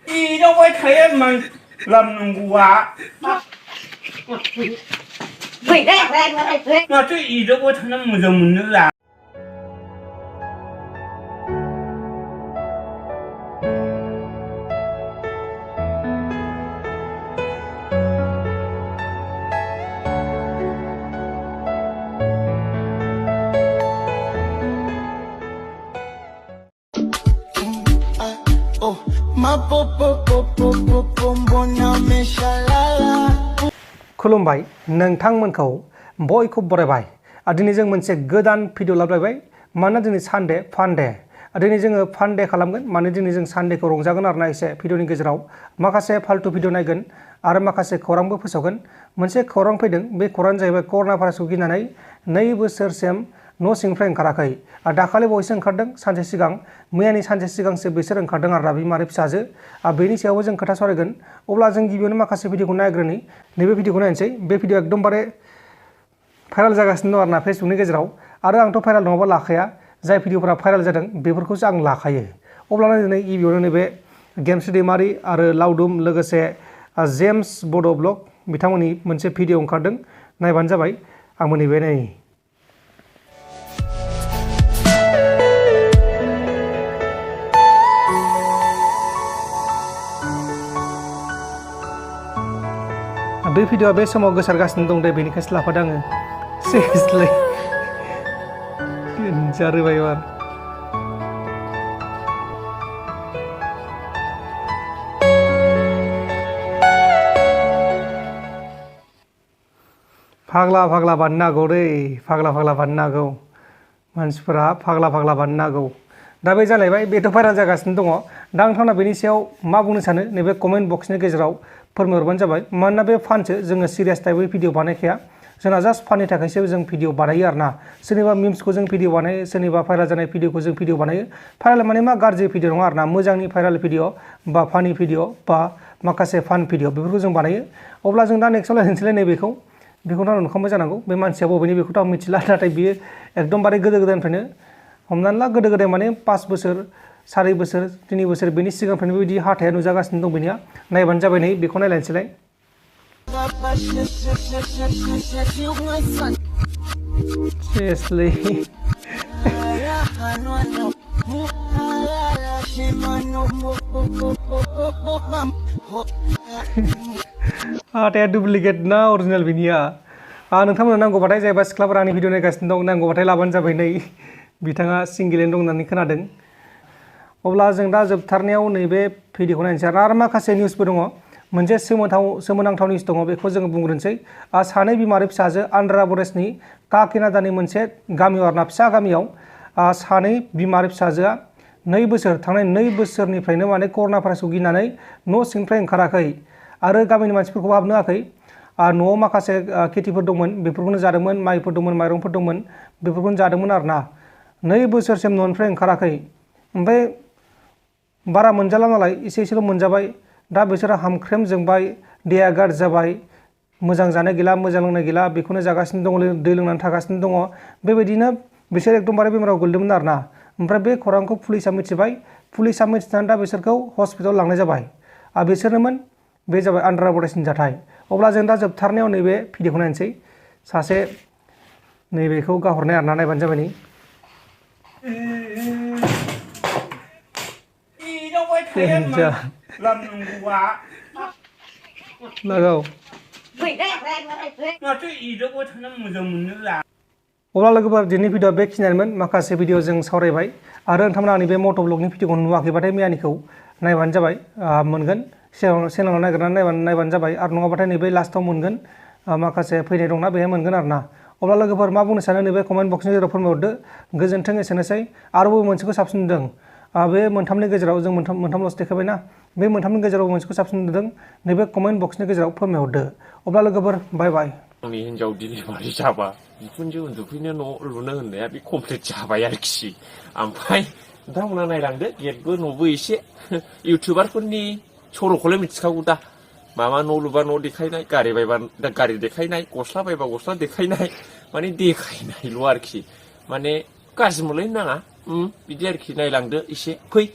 이러고 타야만 남는구와. 나 저 이러고 타는 무슨 문제야? खुलुमबाय नोंथांमोनखौ बयखौबो बरायबाय दिनै जों मोनसे गोदान भिडिअ लाबोबाय मानोना दिनै सानडे फानडे दिनै जोङो फानडे खालामगोन माने दिनै जों सानडेखौ रंजागोन आरोना एसे भिडिअनि गेजेराव माखासे फालतु भिडिअ नायगोन आरो माखासे खौरांबो फोसावगोन मोनसे खौरां फैदों बे खौराङानो जाहैबाय कर'ना भाइरासखौ गिनानै 2 बोसोरसिम न' सिंनिफ्राय ओंखाराखै दाखालि बावैसो ओंखारदों सानसे सिगां मैयानि सानसे सिगांसो बिसोर ओंखारदों आरोना बिमारि फिसाजो बेनि सायावबो जों खोथा सावरायगोन अब्ला जों गिबियावनो माखासे भिडिअखौ नायग्रोनि नैबे भिडिअखौ नायनोसै बे भिडिअ एकदमबारे भाइराल जागासिनो दं आरोना फेसबुकनि गेजेराव आरो आंथ' भाइराल नङाबा लाखाया जाय भिडिअफोरा भाइराल जादों बेफोरखौसो आं लाखायो अब्लानो दिनै गिबियावनो नैबे gemsri दाइमारि आरो लावदुम लोगोसे जेम्स बोदो ब्लग बिथांमोननि मोनसे भिडिअ ओंखारदों नायबानो जाबाय आंबो नैबे नै बे भिडिअआ बे समाव गोसारगासिनो दं दे बेनिखायसो लाफादों आङो सिरियासलि जारबाय एबार फाग्ला फाग्ला बाननो हागौ दै फाग्ला फाग्ला बाननो हागौ मानसिफोरा फाग्ला फाग्ला बाननो हागौ दा बे जालायबाय बेथ' भाइराल जागासिनो दङ दा नोंथांमोना बेनि सायाव मा बुंनो सानो नैबे कमेन्ट बक्सनि गेजेराव फोरमायहरबानो जाबाय मानोना बे फानसो जोङो सिरियास टाइपै भिडिअ बानायखाया जोंना जास्ट फाननि थाखायसो जों भिडिअ बानायो आरोना सोरनिबा मिम्सखौ जों भिडिअ बानायो सोरनिबा भाइराल जानाय भिडिअखौ जों भिडिअ बानायो भाइराल माने मा गाज्रि भिडिअ नङा आरोना मोजांनि भाइराल भिडिअ बा फानि भिडिअ बा माखासे फान भिडिअ बेफोरखौ जों बानायो अब्ला जों दा नेक्स्टआव रायज्लायनोसैलाय नैबेखौ बेखौथ' आं नुखांबाय जानांगौ बे मानसिया बबेनि बेखौथ' आं मिथिला नाथाय बियो एकदमबारे गोदो गोदायनिफ्रायनो हमनानै ला गोदो गोदाय माने 5 बोसोर 4 बोसोर 3 बोसोर बेनि सिगांनिफ्रायनो बेबायदि हाथाया नुजागासिनो दं बेनिया नायबानो जाबाय नै बेखौ नायलायनोसैलाय Seriously. हाथाया डुप्लिकेट ना अरिजिनेल बिनिया नोंथांमोननो नांगौबाथाय जायबा सिख्लाफोरा आंनि भिडिअ नायगासिनो दं नांगौबाथाय लाबानो जाबाय नै बिथाङा सिंगेलैनो दं होननानै खोनादों अब्ला जों दा जोबथारनायाव नैबे भिडिअखौ नायनोसै आरो माखासे निउसबो दङ मोनसे सोमोनांथाव निउस दङ बेखौ जोङो बुंग्रोनोसै सानै बिमारि फिसाजो आन्ध्रा प्रदेशनि काकिनाडानि मोनसे गामियाव आरोना फिसा गामियाव सानै बिमारि फिसाजोआ 2 बोसोर थांनाय 2 बोसोरनिफ्रायनो माने कर'ना भाइरासखौ गिनानै न' सिंनिफ्राय ओंखाराखै आरो गामिनि मानसिफोरखौबो हाबनो होआखै न'आव माखासे खेथिफोर दंमोन बेफोरखौनो जादोंमोन माइफोर दंमोन माइरंफोर दंमोन बेफोरखौनो जादोंमन आरोना 2 बोसोरसिम न'निफ्राय ओंखाराखै ओमफ्राय बारा मोनजाला नालाय एसेल' मोनजाबाय दा बिसोरो हामख्रेम जोंबाय देहा गाज्रि जाबाय मोजां जानाय गैला मोजां लोंनाय गैला बेखौनो जागासिनो दङ दै लोंनानै थागासिनो दङ बेबायदिनो बिसोर एकदमबारे बेमाराव गोलैदोंमोन आरोना ओमफ्राय बे खौरांखौ पुलिसा मिथिबाय पुलिसा मिथिनानै दा बिसोरखौ हस्पिटालाव लांनाय जाबाय बिसोरनोमोन बे जाबाय आन्ध्रा प्रदेशनि जाथाय अब्ला जों दा जोबथारनायाव नैबे भिडिअखौ नायनोसै सासे नैबेखौ गाहरनाय आरोना नायबानो जाबाय नै लागाव अब्ला लोगोफोर दिनैनि भिडिअ बेखिनियानोमोन माखासे भिडिअ जों सावरायबाय आरो नोंथांमोना आंनि बे मट' ब्लगनि भिडिअखौ नुवाखैबाथाय मैयानिखौ नायबानो जाबाय मोनगोन चेनेलाव नागिरनानै नायबानो जाबाय आरो नङाबाथाय नैबे लास्टआव मोनगोन माखासे फैनाय दंना बेहाय मोनगोन आरोना अब्ला लोगोफोर मा बुंनो सानो नैबे कमेन्ट बक्सनि गेजेराव फोरमायहरदो गोजोन्थों एसेनोसै आरोबाव मोनसेखौ साबसिन नुदों बे मोनथामनि गेजेराव जों मोनथामल'सो देखायबायना बे मोनथामनि गेजेराव मोनसेखौ साबसिन नुदों नैबे कमेन्ट बक्सनि गेजेराव फोरमायहरदो अब्ला लोगोफोर बाय बाय आंनि हिन्जाव डिलिभारि जाबा बिखुनजो उन्दुफैनो न' लुनो होननाया बे कमप्लिट जाबाय आरोखि ओमफ्राय नोंथांमोना नायलांदो गेटबो न'बो एसे इउटुबारफोरनि सर'खौलाय मिथिखागौ दा मामा न' लुबा न' देखायनाय गारि बायबा गारि देखायनाय गस्ला बायबा गस्ला देखायनाय माने देखायनायल' आरोखि माने गाज्रि मोनलायनो नाङा बिदि आरोखि नायलांदो एसे फै